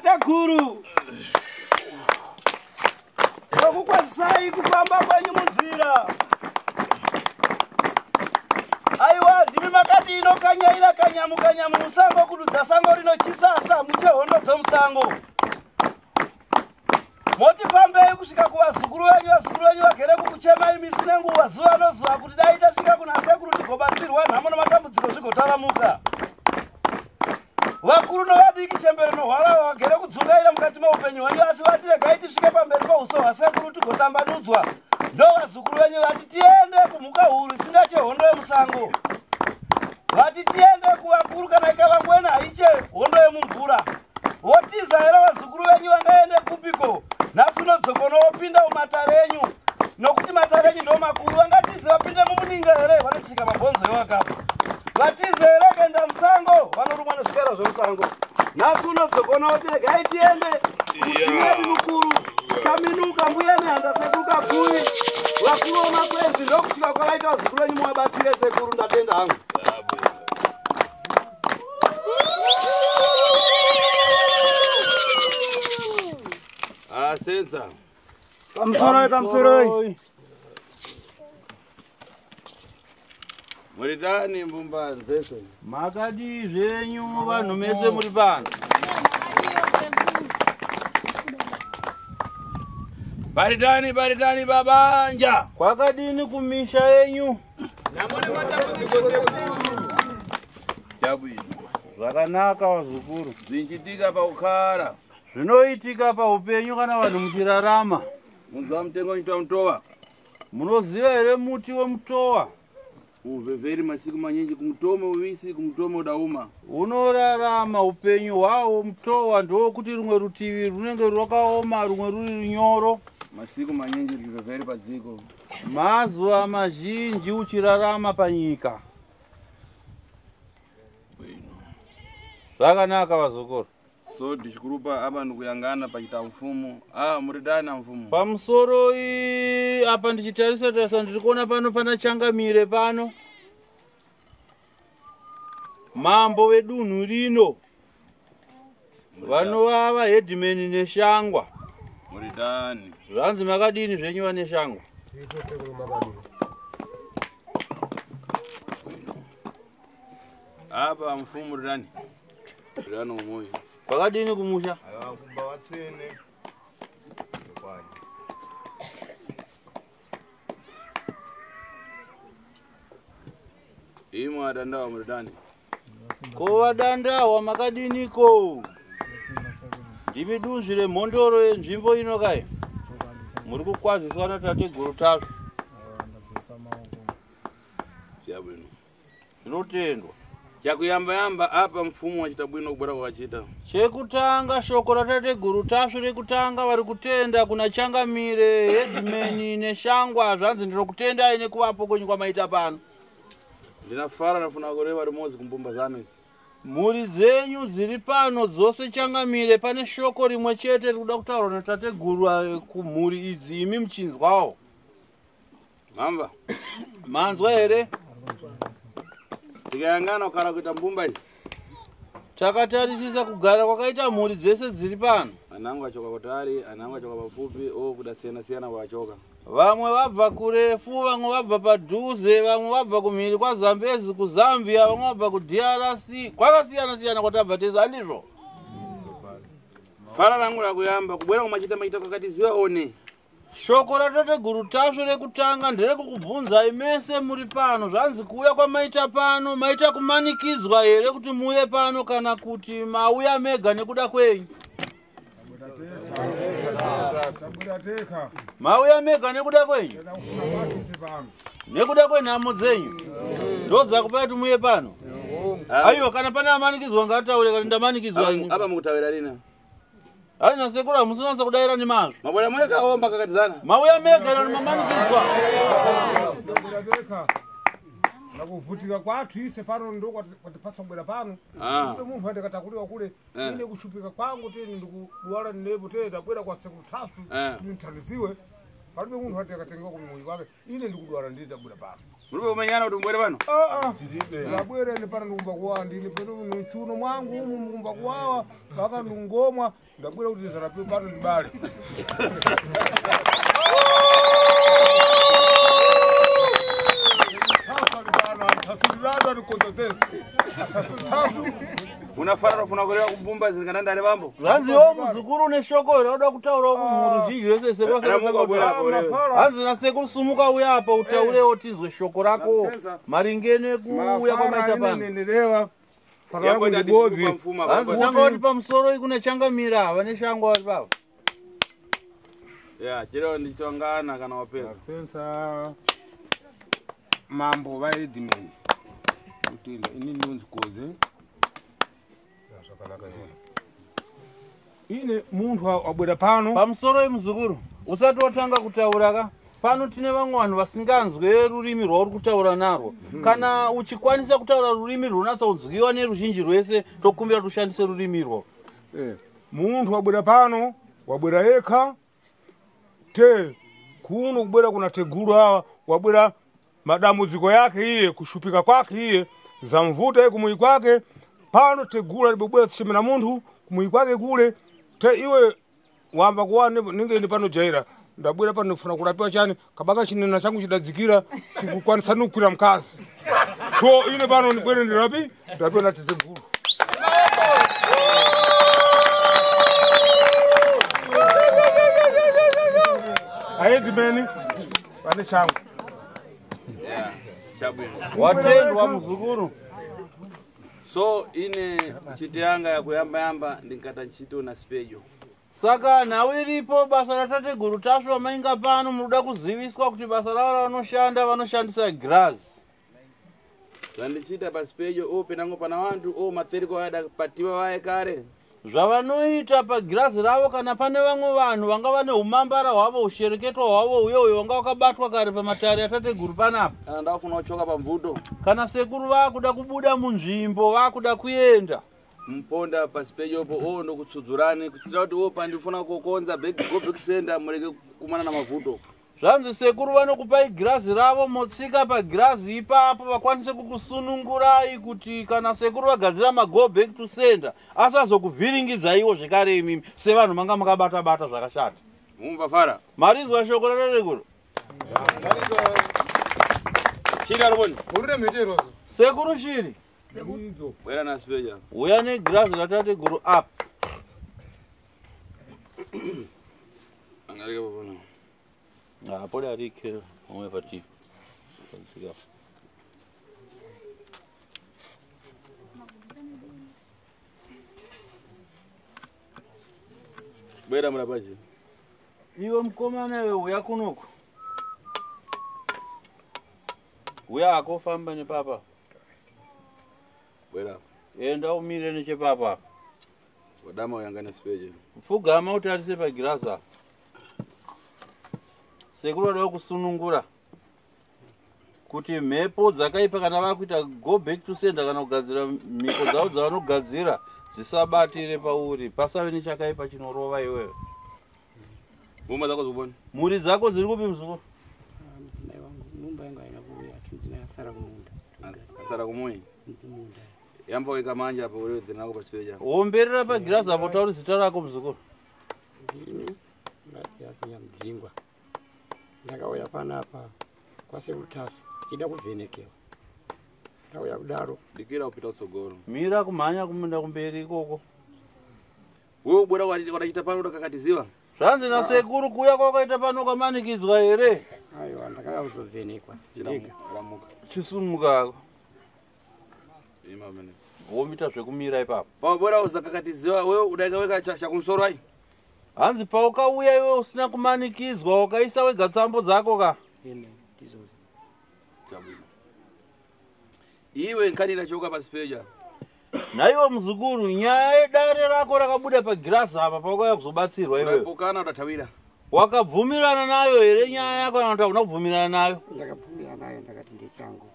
Tateguru, tokukwazisai kufamba kwenyu munzira. Aiwa, ndimi makati inokanyaira kanyamu kanyamu musango kududza sango rinochisasa muche hondo dzemusango. Moti fambei kusvika kuvazukuru venyu, vazukuru venyu vagere kukuchemai misi nenguva zuva nozuva kuti dai tasvika kuna sekuru tigobatsirwa nhamo nematambudziko zvigotaramuka. Vakuru novadiki chembere nohwara vagere kudzungaira mukati meupenyu hwenyu, asi vati regai tisvike pamberi pouso hwasekuru tigotambanudzwa. Ndo vazukuru venyu vati tiende kumhuka huru isingache hondo yemusango. Vati tiende kuvakuru kana ikava ngwena haiche hondo yemumvura. Votiza here vazukuru venyu vangaende kupiko? Nhasi unodzokono wopinda mumatare enyu, nokuti matare enyu ndo makuru. Vangatize vapinde mumuninga here? Vanotsika mabhonzo ewakafa. Vatize here kuenda musango? Vanorumwa nezvikara zvemusango. Nhasi unodzokono woti regai tiende kumudzimu mukuru Chaminuka, mbuya nehanda sekuru Kaguvi, vakuru vemakwenzi. Ndokusvika kwavaita vazukuru venyu, muvabatsire sekuru. Ndatenda hangu. Ah, senza. Pamusoroi, pamusoroi. Muritani mbumba dzese. Makadii zvenyu vanhu mese muri pano? Baritani, baritani babanja. Kwakadini kumisha yenyu? Namone matambudziko sekuru. Chabwino. Zvakanaka vazukuru. Zvinchitika paukara. Zvinoitika paupenyu kana vanhu muchirarama. Muziva mutengo unoitwa mutowa. Munoziva here muti wemutowa? Uvhevheri masiku manyinji kumutomo uvisi kumutomo udauma. Unorarama upenyu hwawo mutowa ndokuti rumwe rutivi runenge rwakaoma rumwe ruri runyoro. Masiku manyinji ruvhevheri padziko. Mazuva mazhinji uchirarama panyika. Zvakanaka vazukuru. So tichikurupa apa ndikuyangana pachita mfumo. Ah, muritani mfumo. Pamusoro apa ndichitarisa tarisa ndiri kuona pano pana Changamire pano. Mambo vedunhu rino vanova vahedhimeni Neshangwa. Muritani. Zvanzi makadini zvenyu vaNeshangwa? Apa mfumo muritani. Muritani umoyo. Kwakadini kumusha? Aiwa, kumba vatsvene. Imwe adandawa muritani. Ko vadandawa makadiniko? Ndimi duzvi remhondoro yenzvimbo ino kai? Muri kukwaziswa natateguru Tasvu. Chabwino. Zvinotendwa. Chakuyamba yamba apa mfumo wachita bwino kubora kwachita. Chekutanga shoko ratateguru Tasvu rekutanga vari kutenda kuna Changamire Hedhimeni Neshangwa. Zvanzi ndinokutendai nekuvapo kwenyu kwamaita pano. Ndinafara nafuna kureva rimodzi kumbumba zano idzi. Mhuri dzenyu dziri pano dzose Changamire, pane shoko rimwe chete riri kuda kutaurwa natateguru kumhuri idzi, imi muchinzwawo. Mamba. Manzwa here? Tikayangana kukara kuita mbumba idzi. Takatarisisa kugara kwakaita mhuri dzese dziri pano. Anangu achoka kutari, anangu achoka pafupi, o kuda siyana siyana kwachoka. Vamwe vabva kurefu, vamwe vabva padhuze, vamwe vabva kumhiri kwaZambezi kuZambia, vamwe vabva kuDRC, kwakasiyana siyana kwatabva tese, handizvo? Fara rangu rakuyamba kubwera kumachita machita kwakati ziva one. Shoko ratateguru Tasvu rekutanga nderekukubvunzai mese muri pano. Zvanzi kuuya kwamaita pano, maita kumanikidzwa here kuti muuye pano kana kuti mauya mega nekuda kwenyu? Mauya mega nekuda kwenyu? Nekuda kwenhamo dzenyu? Ndodzakupai kuti muuye pano? Aiwa, kana pane amanikidzwa ngataure kana ndamanikidzwa. Apa mukutawira rina. Aina sekuru hamusinanza kudaira nemazvo. Mabwera mweka omba kakatizana. Mauya mega nani mamanikidzwa. Nakuvutika kwathu ise pano ndo kwatipasa kubwera pano. Ube munthu andikatakuliwa kule ine kushupika kwangu tini ndikuduwala nepo tete tabwera kwa sekuru Tasvu nithandiziwe. Palibe munthu andikatengewa kumimoyo kwake ine ndikuduwala ndini tabwera pano. Murume umenyana kuti mbwere pano? Ndabwere ine pano ndikumba kuwawa ndine pano mchuno mwangu umu mukumba kuwawa paka ndingomwa ndabwera kuti ndizarapiwe pano ndibale. Unafanira kufuna kureva kubumba zingana vambo. Zvanzi iwe muzukuru une shoko rauda kutaurawo kumhuri zhinji yese sekuru. Hanzi nasekuru sumuka uya apa utaurewo tizwe shoko rako maringe nekuuya kwamaita pano. Hanzi tanga kuti pamusoro kune changamira vane shango vari pavo. Ya, chero ndichitongana kana wapedza. Sensa mambo vaedimeni. Kutenda ini ndinonzi Kodze. Ine munthu wabwera pano pamusoro yemuzukuru usati watanga kutaura ka pano tine vamwe vanhu vasinganzwe rurimi rwauri kutaura narwo. Kana uchikwanisa kutaura rurimi rwunatsa kunzwiwa neruzhinji rwese tokumbira tushandise rurimi irwo. Munthu wabwera pano wabwera yekha te kuno kubwera kuna teguru awa wabwera madambudziko yake iye kushupika kwake iye zamvuta iye kumuyi kwake pano tegura libobwera tsemera munthu kumuyi kwake kule te iwe wamba kuwa ninge ni pano jaira ndabwera pano ndikufuna kurapiwa chani kabaka chinena changu chidadzikira chikukwanisa nukwira mkazi so ine pano ndibwere ndirapi ndapiwa na teteguru. Aedimeni pane changu. Watendwa muzukuru. So ine ntchito yanga yakuyamba yamba ndinkata ntchito na sipejo. Saka nhau iripo basa ratateguru Tasva mainga pano munoda kuziviswa kuti basa ravo ravanoshanda vanoshandisa girazi. Zvandichiita pasipejo o penango pana vantu o materiko ayada patiwa vaye kare. Zvavanoita pagirazi ravo kana pane vamwe vanhu vanga vane umambara hwavo ushereketwa hwavo uye uyo vanga vakabatwa kare pamatare atateguru panapa. Kana ndakufuna kuchoka pamvuto. Kana sekuru vakuda kubuda munzvimbo vakuda kuenda. Muponda pasipejopo o ndokutsudzurani kuitira kuti o pandifuna kukonza go back sender murege kumana na mavuto. Zvanzi sekuru vanokupai girazi ravo motsika pagirazi ipapo vakwanise kukusunungurai kuti kana sekuru vagadzira mago back to sender asazokuvhiringidzaiwo zvekare imimi sevanhu manga makabata bata zvakashata. Mumvafara. Marizwa shoko ratateguru. Shiri ariboni. Urire mhetero. Sekuru shiri. Bwera na sipeja. Uya negirazi ratateguru apa. Angarike popona. Apo darike omwe pati. Bwera murapaji. Iwe mukomana iwe uya kunoku. Uya akofamba nepapa. Bwera. Enda umire nechepapa. Wadama uyangane sipeje. Pfugama utarise pagirazi apa. Sekuru vada kusunungura kuti mhepo dzakaipa kana vakuita go back to sender kana kugadzira mhiko dzavo dzavanogadzira dzisabatire pauri pasave nechakaipa chinorova iwewe. Mumba dzako dzikubona. Mhuri dzako dziri kupi muzukuru? Mudzimai wangu mumba yangu haina kuuya asi mudzimai asara kumunda. Asara kumuyi? Kumunda. Yamba weka manje apo urewedzera nako pasipeja. Omberera pagirazi apo tauri zita rako muzukuru. Ndini Mathias Nyamudzingwa. Ndakauya panapa kwasekuru Tasva ndichida kuvhenekewa. Ndauya kudaro. Dikira kupita kutsogoro. Mira kumhanya kumunda kumberi ikoko. Wewe ubora wataita pano utakakatiziwa. Zvanzi nasekuru kuuya kwakaita pano kwamanikidzwa here? Aiwa ndakauya kuzovhenekwa. Ndega. Ramuka. Chisumuka. Ima mene. Womita zvekumira ipapo. Pabora uzakakatiziwa wewe udaika weka chasha kumusoro ai. Hanzi paukauya iwe usina kumanikidzwa wakaisa wega tsambo dzako ka. Ine ndizvozvo. Chabwino. Iwe nkanira choka pasipeja. Naiwe muzukuru nyaya yedare rako rakabuda pagirazi apa paukauya kuzobatsirwa iwewe. Urapokana utatawira. Wakabvumirana nayo here nyaya yako kana kuti hauna kubvumirana nayo? Ndakabvumirana nayo ndakati ndechangu.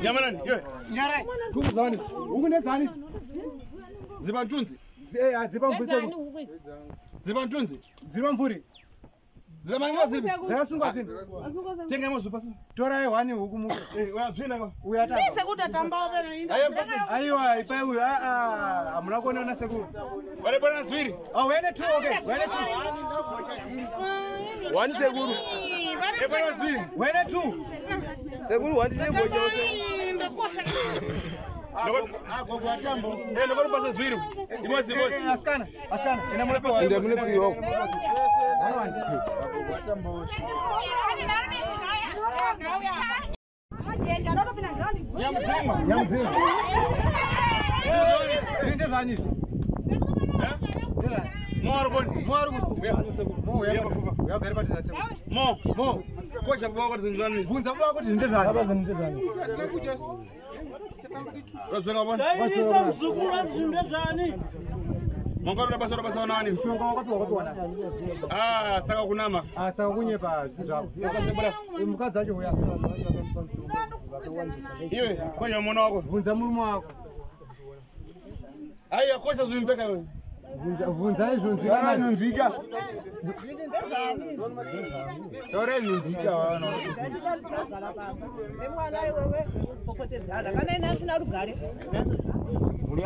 Nyamanani iwe. Nyarai. Kuzani. Ukunezani? Zibantunzi. Ziba mvuri. Ziba mtunzi. Ziba mvuri. Ziba zipi? Dzakasungwa dzini. Tenga mozupa. Torai wani huku muke. Uyazvina kwa. Uyatamba. Ndise kuti atamba opera indi. Ayo pasi. Aiwa ipai uyu. Ah hamuna kuonana sekuru. Wale bwana zwiri. Oh wene two okay. Wene two. Wani sekuru. Eh bwana zwiri. Wene two. Sekuru wani sekuru. Ndokosha. Agogo atambo. Eh ndokoro pasa zwiri. Imozi imozi. Askana, askana. Ina mulepo. Ndio mulepo wako. Agogo atambo. Nyamdzima. Nyamdzima. Ndinde zvani izvi? Mo arikoni. Mo arikoni. Mo uyagare padhuze sekuru. Mo. Mo. Kosha baba wako zinzvani. Bvunza baba wako kuti ndinde zvani. Baba ndinde zvani. Rodzenga bona. Dairisa mzukuru azvinde zvani. Mongoro basa basa nani? Mshonga wakapiwa wakapiwa nani? Ah, saka kunama. Ah, saka kunyepa zvisi zvako. Mukadzi wacho uya. Iwe, kosha mwana wako. Bvunza murume wako. Aiya, kosha zvimpeka iwe. Bvunza bvunza izvonzika. Kana nunzika. Tore nunzika wana. Nemwana iwewe pokotedzana kana ina asina rugare.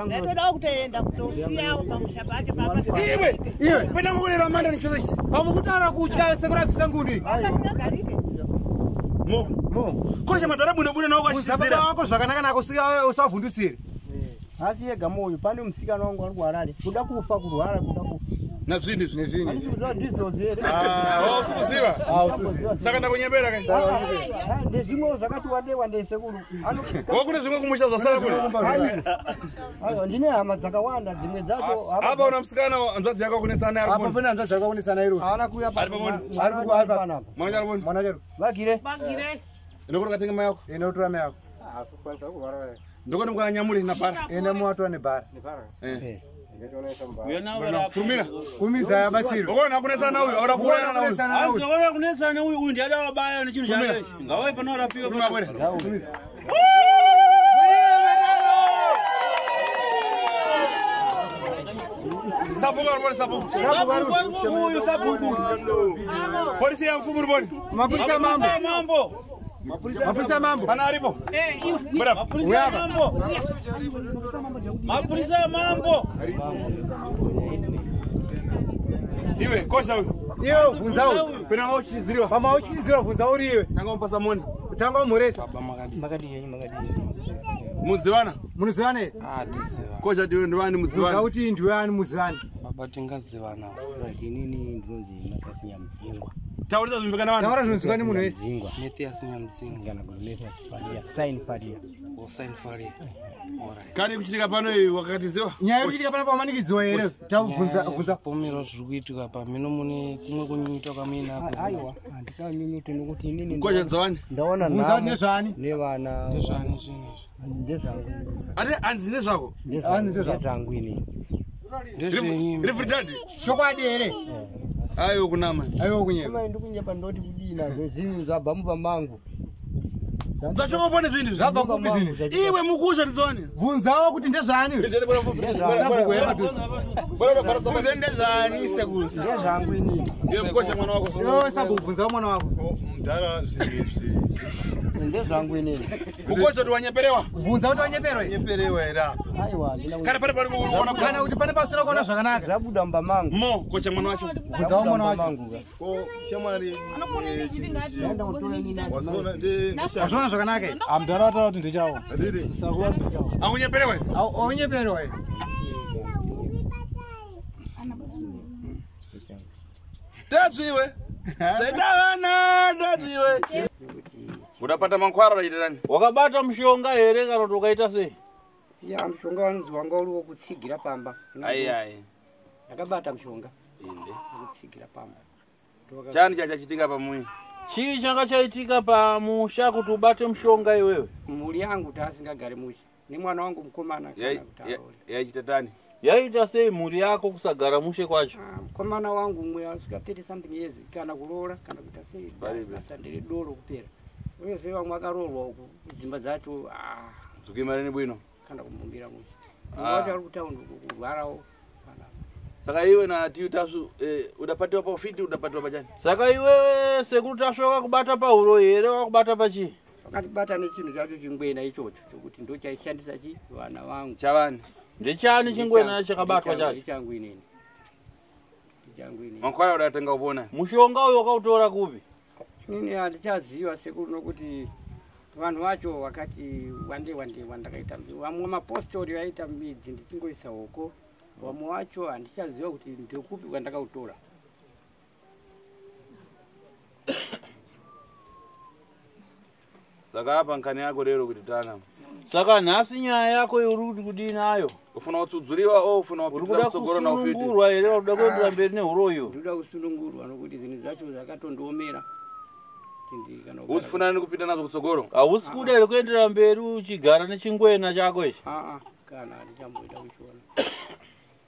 Ndatoda kutoenda kutosiyawo pamusha pacho papa. Iwe, iwe, penda mukurera manda nichoze ichi. Pamukutaura kutya sekuru abvisa nguni. Mo. Mo. Kosha madhara buno buno nawo Bvunza baba wako zvakanaka nako usavhundusire. Asi yega moyo pane musikana wangu ari kuHarare kuda kufa kurwara kuda kufa. Nazvini izvi. Nezvini. Handisi ndizvozvo here? Ah, usikuziva. Ah, usikuziva. Saka ndakunyembera kai. Ndezvimwewo zvakati wandei wandei sekuru. Wakune zvimwe kumusha zvasara kule. Aiwa ndine hama dzakawanda dzimwe dzacho. Apa una musikana hanzvadzi yako kunetsana ari Apa pane hanzvadzi yako kunetsana iri. Haana kuuya Ari pamoni. Ari kuuya panapa. Mwana chari poni. Mwana chari. Vagire. Vagire. Ndokora katenga mai yako. Ine utora mai yako. Ah, sokwanisa kurwara. Ndokona mukanyamuri nabhara. Ine muwatora nebhara. Eh. Furumira. Kumidza yabatsirwa. Ukaona kunetsana uyu, auda kuurayana uyu. Kunetsana uyu. Ukaona kunetsana uyu, uyu ndiye adawabaya nechinhu chake. Ngawai panorapiwa. Furumira bwere. Sabuku ariboni sabuku. Sabuku uyu sabuku. Polisi ya mfumu riboni. Mapurisa mambo. Mambo. Mapurisa mambo. Pana aripo. Eh, iwe. Bwana. Mapurisa mambo. Mapurisa mambo. Iwe kosha uyu. Iwe bvunza uyu. Pena mauchidziriwa. Pamauchidziriwa bvunza uri iwe. Tanga mupasa moni. Tanga umhoresa. Makadii henyu makadii. Mudzivana. Munozivana here? Ah, tizivana. Kosha ndiwe ndiwani Bvunza mudzivana. kuti ndiwe ani mudzivani. Baba tingazivana. Inini ndinonzi Mathias Nyamuzingwa. Taurisa zvimbikana vanhu. Taura zvinonzwika nemunhu wese. Nyamuzingwa. Mathias Nyamuzingwa. Kana kuti Mathias Faria. Sign Faria. O sign Faria. Alright. Kani kuchitika pano iyi wakatiziwa. Nyaya iri kuitika panapa wamanikidziwa here? Tabvunza bvunza. Pomero zviri kuitika pamino mune kumwe kunyunyuta kwamuinako. Aiwa, handikanyunyuti nokuti inini Kosha dzawani. ndaona Bvunza kuti nezvani. nevana Ndezvani zvinhu izvi? ndezvangu. Ati hanzi nezvako. Hanzi ndezvako. Ndezvangu inini. Ndezvenyu. Rifridadi. Chokwadi here? Aiwa kunama. Aiwa kunyepa. Mai ndikunyepa ndoti kudii nazvo zvinhu zvabva mumba mangu. Zvachokopone zvinhu izvi. Zvabva kupi zvinhu izvi? Iwe mukusha ndidzawani. Bvunzawo kuti ndezvani. Sabhuku yepadhuze. Bvunze ndezvani sekuru. Ndezvangu inini. Iwe mukosha mwana wako. Iwe sabhuku bvunzawo mwana wako. Mudhara zvinhu izvi. Ndezvangu inini. Mukosha kuti wanyeperewa. Bvunza kuti wanyeperwa here? Nyeperewa here apa? Aiwa, handina Kana pane pari kuona Kana kuti pane pasina kuona zvakanaka. zvabuda mumba mangu. Mo kosha mwana wacho. Bvunzawo mwana wacho. Mangu. Ko shamwari Ndaenda kutora inini. wazoona ndi Wazviona zvakanaka here? Amdara wataura kuti ndechawo. ndiri. Akunyeperewa. Aunyeperwa here? Tadziwe. Tendavana tadziwe. Udapata mankwara rachitirani. Wakabata mushonga here kana kuti ukaita sei? Ya mushonga wanonzi wanga uri wokutsigira pamba. Ai ai. Ndakabata mushonga Inde. wokutsigira pamba. Chani chachachitika pamuyi. Chii changa chaitika pamusha kuti ubate mushonga iwewe? Mhuri yangu taasingagari musha. Nemwana wangu mukomana kana kuti aroore. Yaichita tani. Yaita sei mhuri yako kusagara mushe kwacho? Ah, mukomana wangu umwe asvika 30 something years kana kuroora kana kuita sei. Paribe. Basa ndere doro kupera. Uyezve vamwe vakaroorwa uku dzimba dzacho Dzukimareni bwino. Kana kumumbira muchi. Vamwe vacho vari kutaundi uku kurwarawo. Saka iwe na tiyu Tasvu udapatiwa paufiti, udapatiwa pachani? Saka iwewe sekuru Tasvu wakakubata pahuro here, wakakubata pachii? Vakatibata nechinhu chacho chingwena ichocho chokuti ndochaishandisa chi vana vangu. Chavani? Ndechani chingwena chakabatwa chacho? Ndechangu inini. Ndechangu inini. Mankwara udatenga kupona. Mushonga uyu wakautora kupi? Inini handichaziva sekuru nokuti vanhu vacho vakati wande wande wandakaita. Vamwe mapostori vaita midzi ndichingoisa hoko. Vamwe vacho handichaziva kuti ndekupi kwandakautora. Saka apa nkani yako lero kuti tana. Saka nhasi nyaya yako uri kuti kudii nayo? Ufuna kutsudzuriwa o ufuna Uri kupitira kuda kutsogoro na ufiti? kusunungurwa here, uri kuda kuendera mberi nehuroyo? Ndinoda kusunungurwa nokuti zvinhu zvacho zvakatondiomera. Kuti kana Uzifunani kupinda nazo kutsogoro? Hausi kuda here kuendera mberi uchigara nechingwena chako ichi? Aa, kana handichamboida kuchiona.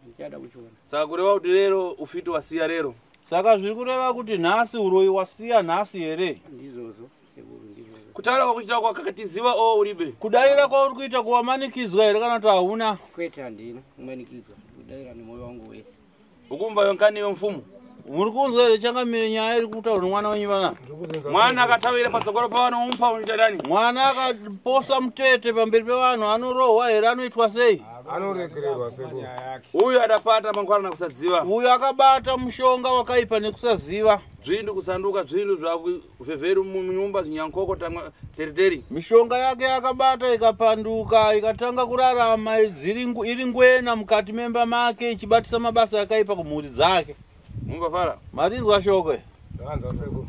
Handichada kuchiona. Saka kureva kuti lero ufiti wasiya lero. Saka zviri kureva kuti nhasi uroyi wasiya nhasi here? Ndizvozvo sekuru, ndizvozvo. Kutaura kwakuchita kwakakatiziva o uribe. Kudaira kwauri kuita kuwamanikidzwa here kana kuti hauna? Kwete, handina kumanikidzwa. Ndikudaira nemwoyo wangu wese. Ukumva yonkani yomfumo. Muri kunzwa here changamire nyaya iri kutaurwa nemwana wenyu vana? Mwana akatawira patsogoro pavanhu umpa unoita dani? Mwana akaposa mutete pamberi pevanhu anorohwa here, anoitwa sei? Anoregererwa sekuru. Uyu adapata mangwana nakusaziva. Uyu akabata mushonga wakaipa nekusaziva. Zvindu kusanduka zvindu zvakuvhevheru munyumba zvinyankoko tamwa teriteri. Mishonga yake akabata ikapanduka ikatanga kurarama iri ngwena mukati memba make ichibatisa mabasa akaipa kumhuri dzake. Mungafara? Marinzwa shoko? Ndanzwa sekuru.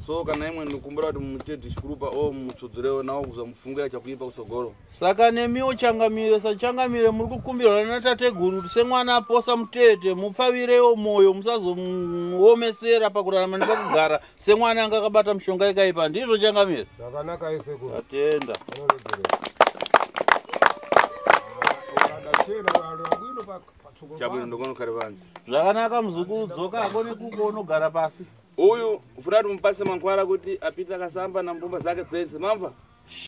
So kana imwe ndikumbura kuti mutete chikurupa o mutsudzurewo nawo kuzomufungira chakuipa kutsogoro. Saka nemiwo changamire, sachangamire muri kukumbirwa natateguru kuti semwana aposa mutete mupfavirewo moyo, musazomuomesera pakurarama nepakugara semwana anga akabata mishonga ikaipa. Ndizvo changamire? Zvakanaka isekuru. Tatenda. Anoregererwa. Ukadachena vanhu bwino patsogoro. Chabwino ndokonokare pansi. Zvakanaka muzukuru, dzoka hako nekuko unogara pasi. Uyu ufuna kuti mupase mankwara kuti apite akasamba na mbumba zake dzese mamva?